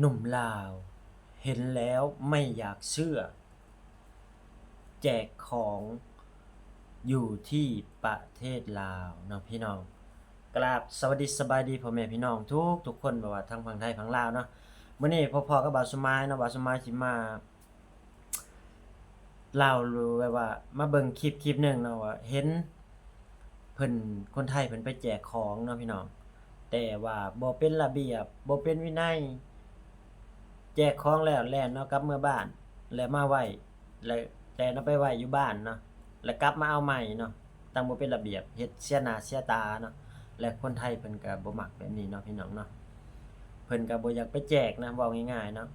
ໜຸ່ມລາວເຫັນແລ້ວໄມ່ຢາກເຊື່ອ ແຈກຂອງຢູ່ທີ່ປະເທດລາວເນາະພີ່ນ້ອງ. ກະລາບສະຫວັດດີສະບາຍດີພໍ່ແມ່ພີ່ນ້ອງທຸກໆຄົນ ບໍ່ວ່າທັງຝັ່ງໄທຝັ່ງລາວເນາະ. ມື້ນີ້ພົບພໍ້ກັບບ່າວສົມໝາຍເນາະ, ບ່າວສົມໝາຍຊິມາ ລາວ ຫຼືແບບວ່າມາເບິ່ງຄລິບຄລິບໜຶ່ງເນາະ ວ່າເຫັນເພິ່ນ ຄົນໄທເພິ່ນໄປແຈກຂອງເນາະພີ່ນ້ອງ, ແຕ່ວ່າບໍ່ເປັນລະບຽບ ບໍ່ເປັນວິໄນ, ແຈກຂອງແລ້ວແລ່ນເອົາກັບເມືອບ້ານ ແລ້ວມາໄວ້ ແລ້ວແລ່ນເອົາໄປໄວ້ຢູ່ບ້ານເນາະ ແລ້ວກັບມາເອົາໃໝ່ເນາະ. ຕັ້ງບໍ່ເປັນລະບຽບ ເຮັດເສຍໜ້າເສຍຕາເນາະ ແລະຄົນໄທເພິ່ນກະບໍ່ມັກແບບນີ້ເນາະພີ່ນ້ອງເນາະ. ເພິ່ນກະບໍ່ຢາກໄປແຈກນະ ເວົ້າງ່າຍໆເນາະ,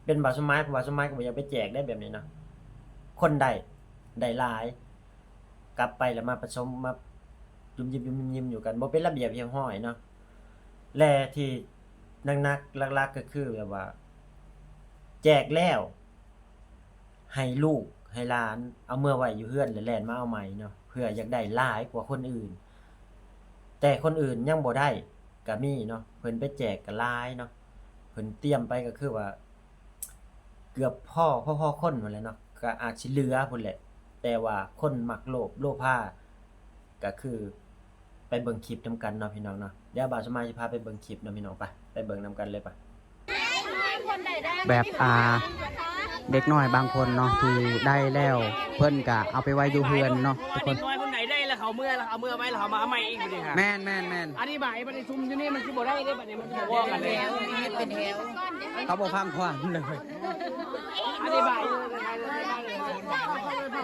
ເປັນບ່າວສົມໝາຍ ບ່າວສົມໝາຍກະບໍ່ຢາກໄປແຈກໄດ້ແບບນີ້ເນາະ. ຄົນໄດ້ ໄດ້ຫຼາຍ ກັບໄປແລ້ວມາປະສົມ ມາຈຸ່ມຍິ້ມຈຸ່ມຍິ້ມຢູ່ກັນ ບໍ່ເປັນລະບຽບຮຽບຮ້ອຍເນາະ. ແລະທີ່ໜັກໆ ຫຼັກໆ ກະຄືແບບວ່າ ແຈກແລ້ວ ໃຫ້ລູກໃຫ້ຫຼານເອົາເມືອໄວ້ຢູ່ເຮືອນ ແລ້ວແລ່ນມາເອົາໃໝ່ເນາະ ເພື່ອຢາກໄດ້ຫຼາຍກວ່າຄົນອື່ນ. ແຕ່ຄົນອື່ນຍັງບໍ່ໄດ້ກະມີເນາະ, ເພິ່ນໄປແຈກກະຫຼາຍເນາະ, ເພິ່ນຕຽມໄປກະຄືວ່າເກືອບພໍ ພໍໆຄົນພຸ້ນແຫຼະເນາະ, ກະອາດຊິເຫຼືອພຸ້ນແຫຼະ. ແຕ່ວ່າຄົນມັກໂລບໂລພາ ກະຄື ໄປເບິ່ງຄລິບນຳກັນເນາະພີ່ນ້ອງເນາະ. ດຽວບ່າວສົມໝາຍຊິພາໄປເບິ່ງຄລິບເນາະພີ່ນ້ອງ, ໄປ ໄປເບິ່ງນຳກັນເລີຍປະ. ແບບ ອ່າ ເດັກນ້ອຍບາງຄົນເນາະ ທີ່ໄດ້ແລ້ວ ເພິ່ນກະເອົາໄປໄວ້ຢູ່ເຮືອນເນາະທຸກຄົນ. ເດັກນ້ອຍຄົນໃດໄດ້ແລ້ວເຂົາເມືອ ແລ້ວເອົາເມືອໄວ້ ແລ້ວເອົາມາໃໝ່ອີກນີ້ຮະ. ແມ່ນໆໆ ອະທິບາຍບັດນີ້ຊຸມຢູ່ນີ້ມັນຊິບໍ່ໄດ້ເດ້ ບັດນີ້ມັນຊິບໍ່ພໍກັນເດ້ ເຮັດເປັນແຖວ ເຂົາບໍ່ຟັງຄວາມເລີຍ.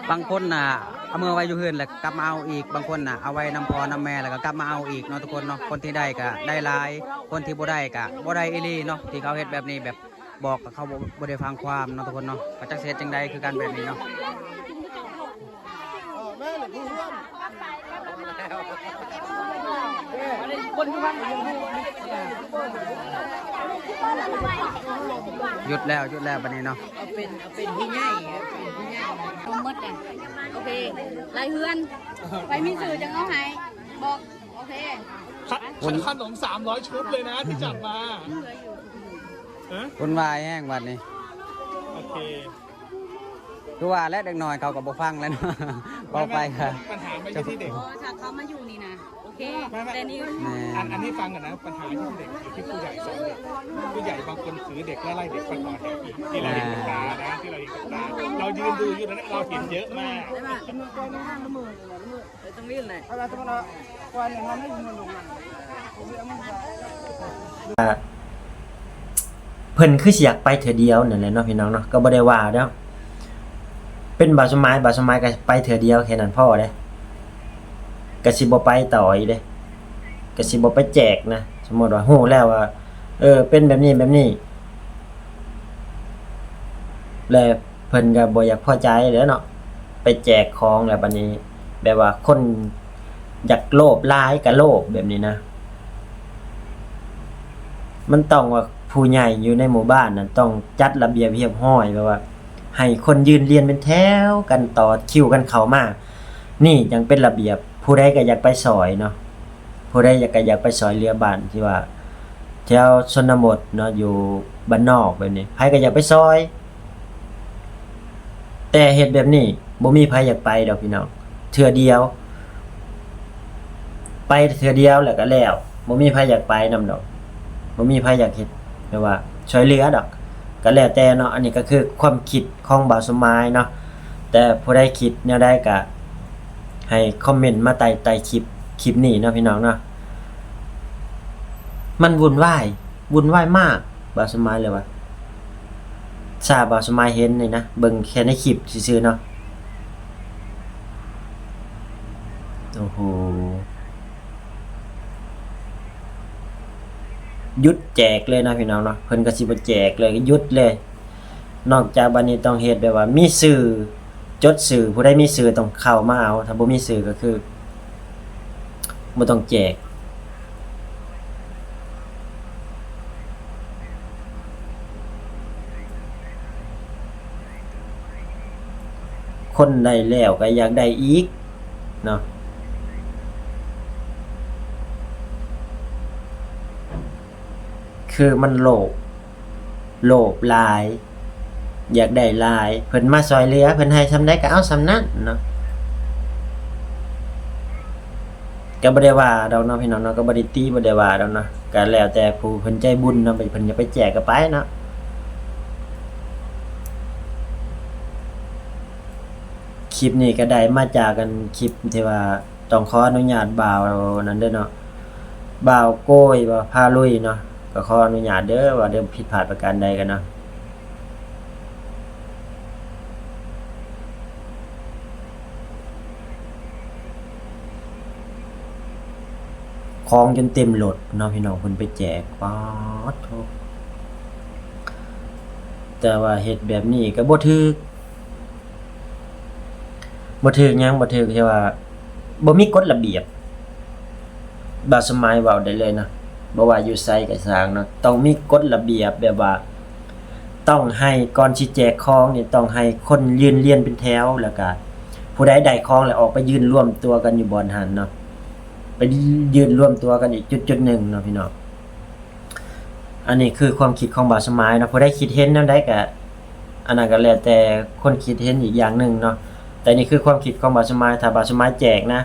ບາງຄົນນະ ເອົາເມືອໄວ້ຢູ່ເຮືອນ ແລ້ວກັບມາເອົາອີກ, ບາງຄົນນະ ເອົາໄວ້ນຳພໍ່ນຳແມ່ ແລ້ວກໍກັບມາເອົາອີກເນາະທຸກຄົນເນາະ. ຄົນທີ່ໄດ້ກໍໄດ້ຫຼາຍ, ຄົນທີ່ບໍ່ໄດ້ກໍບໍ່ໄດ້ອີ່ຫຼີເນາະ, ທີ່ເຂົາເຮັດແບບນີ້ ແບບບອກກໍເຂົາບໍ່ ບໍ່ໄດ້ຟັງຄວາມເນາະທຸກຄົນເນາະ. ກໍຈັກຊິເຮັດຈັ່ງໃດຄືກັນແບບນີ້ເນາະ. ຢຸດແລ້ວ ຢຸດແລ້ວບັດນີ້ເນາະ. ເອົາເປັນ ເອົາເປັນຜູ້ໃຫຍ່ ເອົາເປັນຜູ້ໃຫຍ່ ທັງໝົດນະ. ໂອເຄ ລາຍເຮືອນ ໃຜມີຊື່ຈັ່ງເອົາໃຫ້ ບອກ. ໂອເຄ ข- ข- ขนมสามร้อยชุดเลยนะที่จัดมา ฮะ ວຸ່ນວາຍແຮງບັດນີ້. ໂອເຄ ຄືວ່າແຫຼະ ເດັກນ້ອຍເຂົາກໍບໍ່ຟັງແລ້ວເນາະ. ເວົ້າໄປກໍ ปัญหาไม่ใช่ที่เด็ก ເອີ ຖ້າເຂົາມາຢູ່ນີ້ນະ ໂອເຄ ไม่ ไม่ ແຕ່ນີ້ ແມ່ນ อัน อันนี้ฟังก่อนนะ ปัญหาที่เด็กอยู่ที่ผู้ใหญ่สอนเด็ก ผู้ใหญ่บางคนถือเด็กแล้วไล่เด็กไปต่อแถวอีก ที่เราเห็นกับตานะ ที่เราเห็นกับตา เรายืนดูอยู่ตรงนั้น เราเห็นเยอะมาก ເພິ່ນຄືຊິຢາກໄປເທື່ອດຽວນັ້ນແຫຼະເນາະ ພີ່ນ້ອງເນາະ, ກໍບໍ່ໄດ້ວ່າດອກ. ເປັນບ່າວສົມໝາຍ ບ່າວສົມໝາຍກໍໄປເທື່ອດຽວແຄ່ນັ້ນພໍເດ້, ກໍຊິບໍ່ໄປຕໍ່ອີກເດ້, ກໍຊິບໍ່ໄປແຈກນະ. ສົມມຸດວ່າຮູ້ແລ້ວວ່າ ເອີ ເປັນແບບນີ້ແບບນີ້ ແລະ ເພິ່ນກໍບໍ່ຢາກພໍໃຈແຫຼະເນາະ, ໄປແຈກຂອງແລ້ວບັດນີ້ ແບບວ່າຄົນຢາກໂລບຫຼາຍກໍໂລບແບບນີ້ນະ. ມັນຕ້ອງວ່າຜູ້ໃຫຍ່ຢູ່ໃນໝູ່ບ້ານນັ້ນຕ້ອງຈັດລະບຽບຮຽບຮ້ອຍ, ແບບວ່າໃຫ້ຄົນຢືນລຽນເປັນແຖວກັນ ຕໍ່ຄິວກັນເຂົ້າມາ, ນີ້ຈັ່ງເປັນລະບຽບ. ຜູ້ໃດກໍຢາກໄປຊ່ອຍເນາະ, ຜູ້ໃດຢາກ ກໍຢາກໄປຊ່ອຍເຫຼືອບ້ານທີ່ວ່າແຖວຊົນນະບົດເນາະ, ຢູ່ບ້ານນອກແບບນີ້ ໃຜກໍຢາກໄປຊ່ອຍ. ແຕ່ເຮັດແບບນີ້ບໍ່ມີໃຜຢາກໄປດອກພີ່ນ້ອງ, ເທື່ອດຽວ ໄປເທື່ອດຽວແລ້ວກໍແລ້ວ, ບໍ່ມີໃຜຢາກໄປນຳດອກ, ບໍ່ມີໃຜຢາກເຮັດແບບວ່າຊ່ອຍເຫຼືອດອກ. ກໍແລ້ວແຕ່ເນາະ, ອັນນີ້ກໍຄືຄວາມຄິດຂອງບ່າວສົມໝາຍເນາະ, ແຕ່ຜູ້ໃດຄິດແນວໃດກໍໃຫ້ຄອມເມັນມາໃຕ້ ໃຕ້ຄລິບ ຄລິບນີ້ເນາະພີ່ນ້ອງເນາະ. ມັນວຸ່ນວາຍ ວຸ່ນວາຍມາກ ບ່າວສົມໝາຍເລີຍວ່າ ຖ້າບ່າວສົມໝາຍເຫັນນີ້ນະ, ເບິ່ງແຄ່ໃນຄລິບຊື່ໆເນາະ. ໂອ້ໂຫ ຢຸດແຈກເລີຍເນາະພີ່ນ້ອງເນາະ, ເພິ່ນກໍຊິບໍ່ແຈກເລີຍ ຢຸດເລີຍ. ນອກຈາກບັດນີ້ຕ້ອງເຮັດແບບວ່າມີຊື່ ຈົດຊື່, ຜູ້ໃດມີຊື່ຕ້ອງເຂົ້າມາເອົາ, ຖ້າບໍ່ມີຊື່ກໍຄືບໍ່ຕ້ອງແຈກ. ຄົນໄດ້ແລ້ວກໍຢາກໄດ້ອີກເນາະ, ຄືມັນໂລບ ໂລບຫຼາຍ ຢາກໄດ້ຫຼາຍ ເພິ່ນມາຊ່ອຍເຫຼືອ ເພິ່ນໃຫ້ສ່ຳໃດກໍເອົາສ່ຳນັ້ນເນາະ. ກໍບໍ່ໄດ້ວ່າດອກເນາະ ພີ່ນ້ອງເນາະ ກໍບໍ່ໄດ້ຕິ ບໍ່ໄດ້ວ່າດອກເນາະ ກໍແລ້ວແຕ່ຜູ້ເພິ່ນໃຈບຸນເນາະ ເພິ່ນຢາກໄປແຈກກໍໄປເນາະ. ຄລິບນີ້ກໍໄດ້ມາຈາກ ອັນ ຄລິບທີ່ວ່າ ຕ້ອງຂໍອະນຸຍາດບ່າວນັ້ນເດີເນາະ ບ່າວໂກຍ ບ່າວພາລຸຍເນາະ. ກໍຂໍອະນຸຍາດເດີ ວ່າເດີຜິດພາດປະການໃດກັນເນາະ. ຂອງຈົນເຕັມລົດເນາະ ພີ່ນ້ອງ ເພິ່ນໄປແຈກ ປາດໂທ້. ແຕ່ວ່າເຮັດແບບນີ້ກໍບໍ່ຖືກ ບໍ່ຖືກຫຍັງ? ບໍ່ຖືກທີ່ວ່າບໍ່ມີກົດລະບຽບ. ບ່າວສະໝາຍເວົ້າໄດ້ເລີຍເນາະ ບໍ່ວ່າຢູ່ໃສກໍຊ່າງເນາະ ຕ້ອງມີກົດລະບຽບ ແບບວ່າຕ້ອງໃຫ້ ກ່ອນຊິແຈກຂອງນີ້ ຕ້ອງໃຫ້ຄົນຢືນລຽນເປັນແຖວ ແລ້ວກະຜູ້ໃດໄດ້ຂອງແລ້ວອອກໄປຢືນລວມຕົວກັນຢູ່ບ່ອນຫັ້ນເນາະ ໄປຢືນລວມຕົວກັນອີກຈຸດໆໜຶ່ງເນາະ ພີ່ນ້ອງ. ອັນນີ້ຄືຄວາມຄິດຂອງບ່າວສະໝາຍເນາະ ຜູ້ໃດຄິດເຫັນແນວໃດກະ ອັນນັ້ນກໍແລ້ວແຕ່ຄົນຄິດເຫັນອີກຢ່າງໜຶ່ງເນາະ ແຕ່ນີ້ຄືຄວາມຄິດຂອງບ່າວສະໝາຍ. ຖ້າບ່າວສະໝາຍແຈກນະ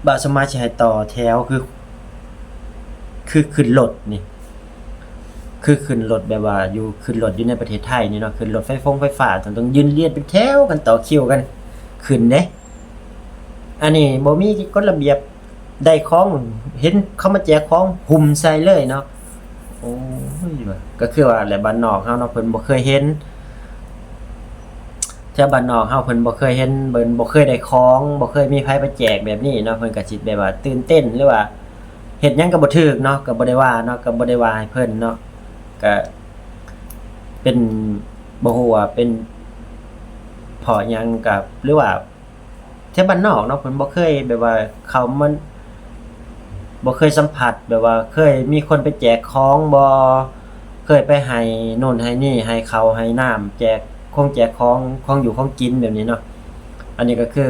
ບ່າວສະໝາຍຊິໃຫ້ຕໍ່ແຖວ ຄື ຄືຂຶ້ນລົດນີ້ ຄືຂຶ້ນລົດແບບວ່າຢູ່ ຂຶ້ນລົດຢູ່ໃນປະເທດໄທນີ້ເນາະ ຂຶ້ນລົດໄຟຟົງໄຟຟ້າ ຕ້ອງ ຕ້ອງຢືນລຽນເປັນແຖວກັນ ຕໍ່ຄິວກັນຂຶ້ນເດ້. ອັນນີ້ບໍ່ມີກົດລະບຽບ ໄດ້ຂອງ ເຫັນເຂົາມາແຈກຂອງຫຸ່ມໃສ່ເລີຍເນາະ. ໂອ້ຍ ວ່າ ກໍຄືວ່າແຫຼະ ບ້ານນອກເຮົາເນາະ ເພິ່ນບໍ່ເຄີຍເຫັນ ແຖວບ້ານນອກເຮົາເພິ່ນບໍ່ເຄີຍເຫັນ ເພິ່ນບໍ່ເຄີຍໄດ້ຂອງ ບໍ່ເຄີຍມີໃຜໄປແຈກແບບນີ້ເນາະ ເພິ່ນກໍຊິແບບວ່າຕື່ນເຕັ້ນ ຫຼືວ່າເຮັດຫຍັງກໍບໍ່ຖືກເນາະ ກໍບໍ່ໄດ້ວ່າເນາະ ກໍບໍ່ໄດ້ວ່າໃຫ້ເພິ່ນເນາະ ກໍເປັນ ບໍ່ຮູ້ວ່າເປັນເພາະຫຍັງ ກໍ ຫຼືວ່າ ແຖວບ້ານນອກເນາະ ເພິ່ນບໍ່ເຄີຍແບບວ່າເຂົ້າມາ ບໍ່ເຄີຍສຳຜັດ ແບບວ່າເຄີຍມີຄົນໄປແຈກຂອງບໍ່ ເຄີຍໄປໃຫ້ໂນ່ນໃຫ້ນີ້ ໃຫ້ເຂົ້າໃຫ້ນ້ຳ ແຈກຄົງແຈກຂອງ ຂອງຢູ່ຂອງກິນແບບນີ້ເນາະ. ອັນນີ້ກໍຄື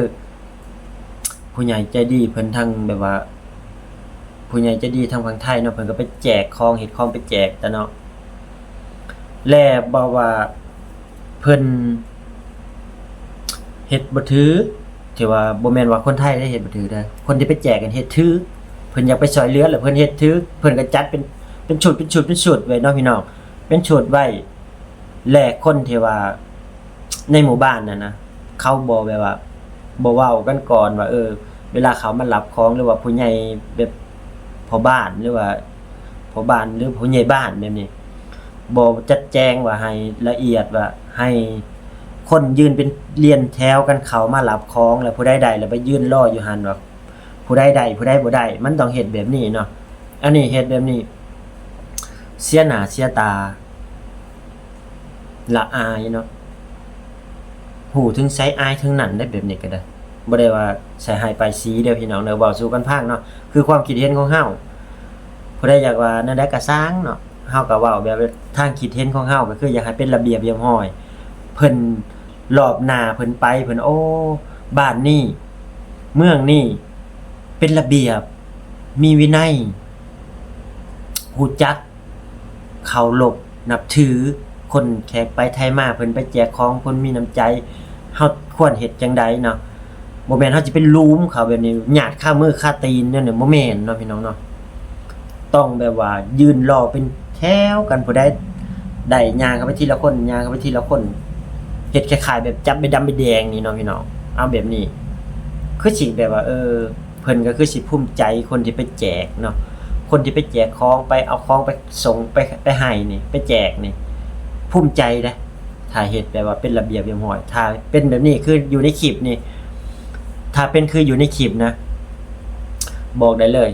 ຜູ້ໃຫຍ່ໃຈດີເພິ່ນ ທັງແບບວ່າ ຜູ້ໃຫຍ່ໃຈດີທາງຝັ່ງໄທເນາະ ເພິ່ນກໍໄປແຈກຂອງ ເຮັດຂອງໄປແຈກຕະເນາະ ແລະ ເວົ້າວ່າເພິ່ນເຮັດບໍ່ຖືກ ຖືວ່າບໍ່ແມ່ນວ່າຄົນໄທໄດ້ເຮັດບໍ່ຖືກເດີ ຄົນທີ່ໄປແຈກຫັ້ນເຮັດຖືກ ເພິ່ນຢາກໄປຊ່ອຍເຫຼືອ ແລ້ວເພິ່ນເຮັດຖືກ ເພິ່ນກໍຈັດເປັນ ເປັນຊຸດ ເປັນຊຸດ ເປັນຊຸດໄວ້ເນາະ ພີ່ນ້ອງ ເປັນຊຸດໄວ້ ແລະ ຄົນທີ່ວ່າໃນໝູ່ບ້ານນັ້ນນະ ເຂົາບໍ່ແບບວ່າ ບໍ່ເວົ້າກັນກ່ອນວ່າ ເອີ ເວລາເຂົາມາຮັບຂອງ ຫຼືວ່າຜູ້ໃຫຍ່ແບບພໍ່ບ້ານ ຫຼືວ່າພໍ່ບ້ານ ຫຼືຜູ້ໃຫຍ່ບ້ານແບບນີ້ ບໍ່ຈັດແຈງວ່າໃຫ້ລະອຽດ ວ່າໃຫ້ຄົນຢືນເປັນລຽນແຖວກັນເຂົ້າມາຮັບຂອງ ແລ້ວຜູ້ໃດໄດ້ແລ້ວໄປຢືນລໍຢູ່ຫັ້ນ ວ່າຜູ້ໃດໄດ້ ຜູ້ໃດບໍ່ໄດ້ ມັນຕ້ອງເຮັດແບບນີ້ເນາະ. ອັນນີ້ເຮັດແບບນີ້ເສຍໜ້າເສຍຕາ ລະອາຍເນາະ ຮູ້ເຖິງໃສອາຍເຖິງນັ້ນເດ້ ແບບນີ້ກໍໄດ້ ບໍ່ໄດ້ວ່າໃສ່ຮ້າຍປ້າຍສີເດີ ພີ່ນ້ອງເດີ ເວົ້າສູ່ກັນຟັງເນາະ ຄືຄວາມຄິດເຫັນຂອງເຮົາ ຜູ້ໃດຢາກວ່າແນວໃດກໍຊ່າງເນາະ ເຮົາກໍເວົ້າແບບທາງຄິດເຫັນຂອງເຮົາ ກໍຄືຢາກໃຫ້ເປັນລະບຽບຮຽບຮ້ອຍ ເພິ່ນ ລອບໜ້າເພິ່ນໄປ ເພິ່ນ ໂອ້ ບ້ານນີ້ ເມືອງນີ້ ເປັນລະບຽບ ມີວິໄນ ຮູ້ຈັກເຄົາລົບນັບຖື ຄົນແຂກໄປໄທມາ ເພິ່ນໄປແຈກຂອງ ຄົນມີນ້ຳໃຈ ເຮົາຄວນເຮັດຈັ່ງໃດເນາະ ບໍ່ແມ່ນເຮົາຊິໄປລູມເຂົາແບບນີ້ ຍາດຄາມືຄາຕີນແນວນີ້ ບໍ່ແມ່ນເນາະ ພີ່ນ້ອງເນາະ. ຕ້ອງແບບວ່າຢືນລໍເປັນແຖວກັນ ຜູ້ໃດໄດ້ຍ່າງເຂົ້າໄປທີລະຄົນ ຍ່າງເຂົ້າໄປທີລະຄົນ ເຮັດຄ້າຍໆແບບຈັບໃບດຳໃບແດງນີ້ເນາະ ພີ່ນ້ອງ ເອົາແບບນີ້ ຄືຊິແບບວ່າ ເອີ ເພິ່ນກໍຄືຊິພູມໃຈຄົນທີ່ໄປແຈກເນາະ ຄົນທີ່ໄປແຈກຂອງ ໄປເອົາຂອງໄປສົ່ງ ໄປ ໄປໃຫ້ນີ້ ໄປແຈກນີ້ ພູມໃຈເດ້ ຖ້າເຮັດແບບວ່າເປັນລະບຽບຮຽບຮ້ອຍ ຖ້າເປັນແບບນີ້ຄືຢູ່ໃນຄລິບນີ້ ຖ້າເປັນຄືຢູ່ໃນຄລິບນະ ບອກໄດ້ເລີຍ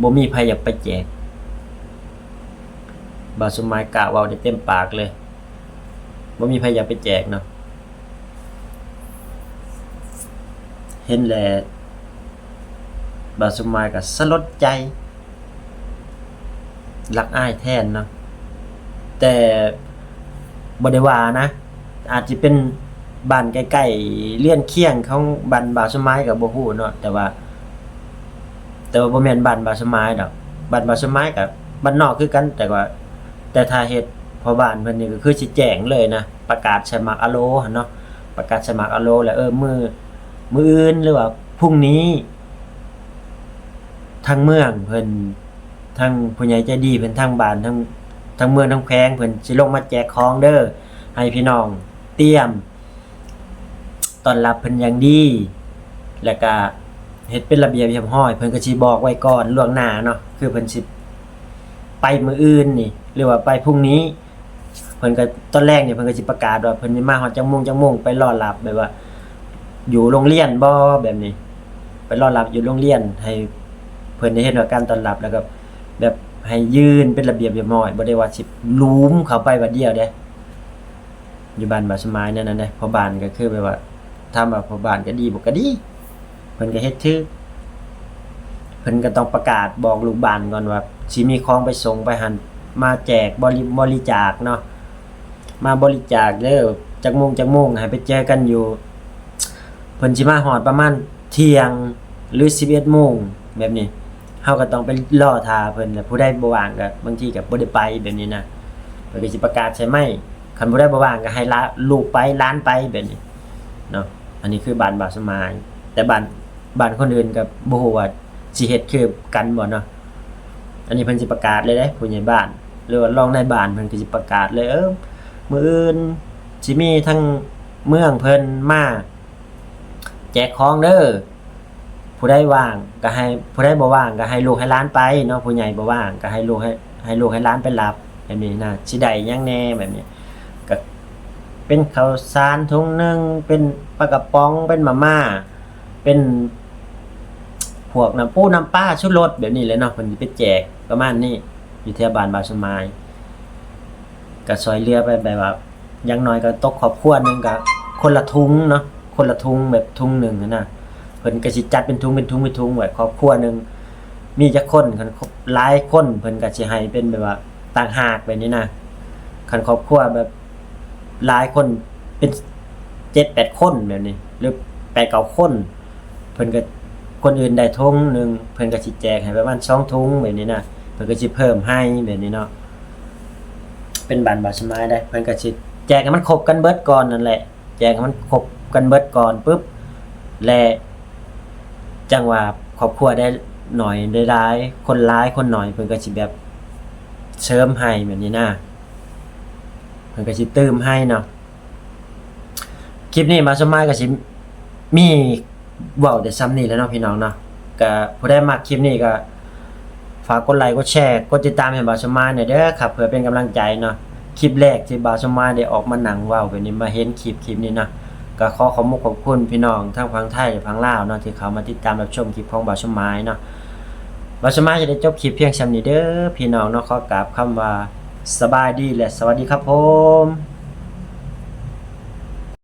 ບໍ່ມີໃຜຢາກໄປແຈກ ບ່າວສົມໝາຍກ້າເວົ້າໄດ້ເຕັມປາກເລີຍ ບໍ່ມີໃຜຢາກໄປແຈກເນາະ. ເຫັນແລ້ວ ບ່າວສົມໝາຍກໍສະຫຼົດໃຈ ລະອາຍແທນເນາະ ແຕ່ບໍ່ໄດ້ວ່ານະ ອາດຈະເປັນບ້ານໃກ້ໆເຮືອນຄຽງຂອງບ້ານບ່າວສົມໝາຍກໍບໍ່ຮູ້ເນາະ ແຕ່ວ່າ ແຕ່ວ່າບໍ່ແມ່ນບ້ານບ່າວສົມໝາຍດອກ ບ້ານບ່າວສົມໝາຍກໍບ້ານນອກຄືກັນ ແຕ່ວ່າ ແຕ່ຖ້າເຮັດ ພໍ່ບ້ານເພິ່ນນີ້ກໍຄືຊິແຈ້ງເລີຍນະ ປະກາດໃສ່ໝາກອາໂລຫັ້ນເນາະ ປະກາດໃສ່ໝາກອາໂລແລ້ວ ເອີ ມື້ ມື້ອື່ນ ຫຼືວ່າພຸ່ງນີ້ ທາງເມືອງເພິ່ນ ທາງຜູ້ໃຫຍ່ໃຈດີເພິ່ນ ທາງບ້ານ ທາງ ທາງເມືອງ ທາງແຂວງ ເພິ່ນຊິລົງມາແຈກຂອງເດີ ໃຫ້ພີ່ນ້ອງຕຽມ ຕ້ອນຮັບເພິ່ນຢ່າງດີ ແລ້ວກະເຮັດເປັນລະບຽບຮຽບຮ້ອຍ ເພິ່ນກໍຊິບອກໄວ້ກ່ອນລ່ວງໜ້າເນາະ ຄືເພິ່ນຊິໄປມື້ອື່ນນີ້ ຫຼືວ່າໄປພຸ່ງນີ້ ເພິ່ນກໍ ຕອນແລກນີ້ເພິ່ນກໍຊິປະກາດວ່າເພິ່ນຊິມາຮອດຈັກໂມງ ຈັກໂມງ ໄປລໍຮັບ ແບບວ່າຢູ່ໂຮງຮຽນບໍ ແບບນີ້ ໄປລໍຮັບຢູ່ໂຮງຮຽນ ໃຫ້ເພິ່ນໄດ້ເຮັດວ່າການຕ້ອນຮັບ ແລ້ວກໍແບບໃຫ້ຢືນເປັນລະບຽບຮຽບຮ້ອຍ ບໍ່ໄດ້ວ່າຊິຫຼູມເຂົ້າໄປບາດດຽວເດ້. ຢູ່ບ້ານບ່າວສະໝາຍແນວນັ້ນເດ້ ພໍ່ບ້ານກໍຄືແບບວ່າ ຖາມວ່າພໍ່ບ້ານກໍດີບໍ່ ກໍດີ ເພິ່ນກໍເຮັດຖືກ ເພິ່ນກໍຕ້ອງປະກາດບອກລູກບ້ານກ່ອນວ່າ ຊິມີຂອງໄປສົ່ງໄປຫັ້ນ ມາແຈກບໍລິ ບໍລິຈາກເນາະ ມາບໍລິຈາກເດີ ຈັກໂມງ ຈັກໂມງ ໃຫ້ໄປເຈີກັນຢູ່ ເພິ່ນຊິມາຮອດປະມານທ່ຽງ ຫຼື ສິບເອັດໂມງ ແບບນີ້ ເຮົາກໍຕ້ອງໄປລໍຖ້າເພິ່ນ ແລ້ວຜູ້ໃດບໍ່ວ່າງກໍບາງທີກໍບໍ່ໄດ້ໄປ ແບບນີ້ນະ ເພິ່ນກໍຊິປະກາດໃສ່ໄມ້ ຄັນຜູ້ໃດບໍ່ວ່າງກໍໃຫ້ລາ ລູກໄປ ຫຼານໄປ ແບບນີ້ເນາະ ອັນນີ້ຄືບ້ານບ່າວສະໝາຍ ແຕ່ບ້ານ ບ້ານຄົນອື່ນກໍບໍ່ຮູ້ວ່າຊິເຮັດຄືກັນບໍ່ເນາະ ອັນນີ້ເພິ່ນຊິປະກາດເລີຍເດ້ ຜູ້ໃຫຍ່ບ້ານ ຫຼືວ່າລອງນາຍບ້ານ ເພິ່ນກໍຊິປະກາດເລີຍ ເອີ ມື້ອື່ນຊິມີທາງເມືອງເພິ່ນມາ ແຈກຂອງເດີ ຜູ້ໃດວ່າງກໍໃຫ້ ຜູ້ໃດບໍ່ວ່າງກໍໃຫ້ລູກໃຫ້ຫຼານໄປເນາະ ຜູ້ໃຫຍ່ບໍ່ວ່າງກໍໃຫ້ລູກໃຫ້ ໃຫ້ລູກໃຫ້ຫຼານໄປຮັບ ແບບນີ້ນະ ຊິໄດ້ຫຍັງແດ່ ແບບນີ້ ກໍເປັນເຂົ້າສານຖົງໜຶ່ງ ເປັນປາກະປ໋ອງ ເປັນມາມ່າ ເປັນພວກນ້ຳປູນ້ຳປາ ຊູລົດ ແບບນີ້ແຫຼະເນາະ ເພິ່ນຊິໄປແຈກປະມານນີ້ ຢູ່ແຖວບ້ານບ່າວສະໝາຍ ກໍຊ່ອຍເຫຼືອໄປ ແບບວ່າ ຢ່າງໜ້ອຍກໍຕົກຄອບຄົວໜຶ່ງກໍຄົນລະຖົງເນາະ ຄົນລະຖົງ ແບບຖົງໜຶ່ງຫັ້ນນະ ເພິ່ນກໍຊິຈັດເປັນຖົງ ເປັນຖົງ ເປັນຖົງໄວ້ ຄອບຄົວໜຶ່ງມີຈັກຄົນ ຄັນຫຼາຍຄົນເພິ່ນກໍຊິໃຫ້ເປັນແບບວ່າຕ່າງຫາກ ແບບນີ້ນະ ຄັນຄອບຄົວແບບຫຼາຍຄົນເປັນເຈັດແປດຄົນແບບນີ້ ຫຼືແປດເກົ້າຄົນ ເພິ່ນກໍ ຄົນອື່ນໄດ້ຖົງໜຶ່ງ ເພິ່ນກໍຊິແຈກໃຫ້ປະມານສອງຖົງແບບນີ້ນະ ເພິ່ນກໍຊິເພີ່ມໃຫ້ແບບນີ້ເນາະ ເປັນບ້ານບ່າວສະໝາຍໄດ໋ ເພິ່ນກໍຊິແຈກໃຫ້ມັນຄົບກັນເບິດກ່ອນນັ້ນແຫຼະ ແຈກໃຫ້ມັນຄົບກັນເບິດກ່ອນປຶບ ແລະ ຈັ່ງວ່າຄອບຄົວໄດ້ໜ້ອຍໄດ້ຫຼາຍ ຄົນຫຼາຍຄົນໜ້ອຍ ເພິ່ນກໍຊິແບບເສີມໃຫ້ແບບນີ້ນະ ເພິ່ນກໍຊິຕື່ມໃຫ້ເນາະ. ຄລິບນີ້ບ່າວສົມໝາຍກໍຊິມີເວົ້າແຕ່ຊ່ຳນີ້ແຫຼະເນາະພີ່ນ້ອງເນາະ ກໍຜູ້ໃດມັກຄລິບນີ້ກໍຝາກກົດໄລກົດແຊ ກົດຕິດຕາມໃຫ້ບ່າວສົມໝາຍແດ່ເດີຄັບ ເພື່ອເປັນກຳລັງໃຈເນາະ. ຄລິບແລກທີ່ບ່າວສົມໝາຍໄດ້ອອກມານັ່ງເວົ້າແບບນີ້ ມາເຫັນຄລິບ ຄລິບນີ້ເນາະ ກໍຂໍຂອບມຸກຂອບຄຸນພີ່ນ້ອງທັງຝັ່ງໄທ ແລະ ຝັ່ງລາວເນາະ ທີ່ເຂົ້າມາຕິດຕາມຮັບຊົມຄລິບຂອງບ່າວສົມໝາຍເນາະ. ບ່າວສົມໝາຍຈະໄດ້ຈົບຄລິບພຽງຊ່ຳນີ້ເດີພີ່ນ້ອງເນາະ ຂໍກາບຄຳວ່າສະບາຍດີ ແລະ ສະຫວັດດີຄັບຜົມ.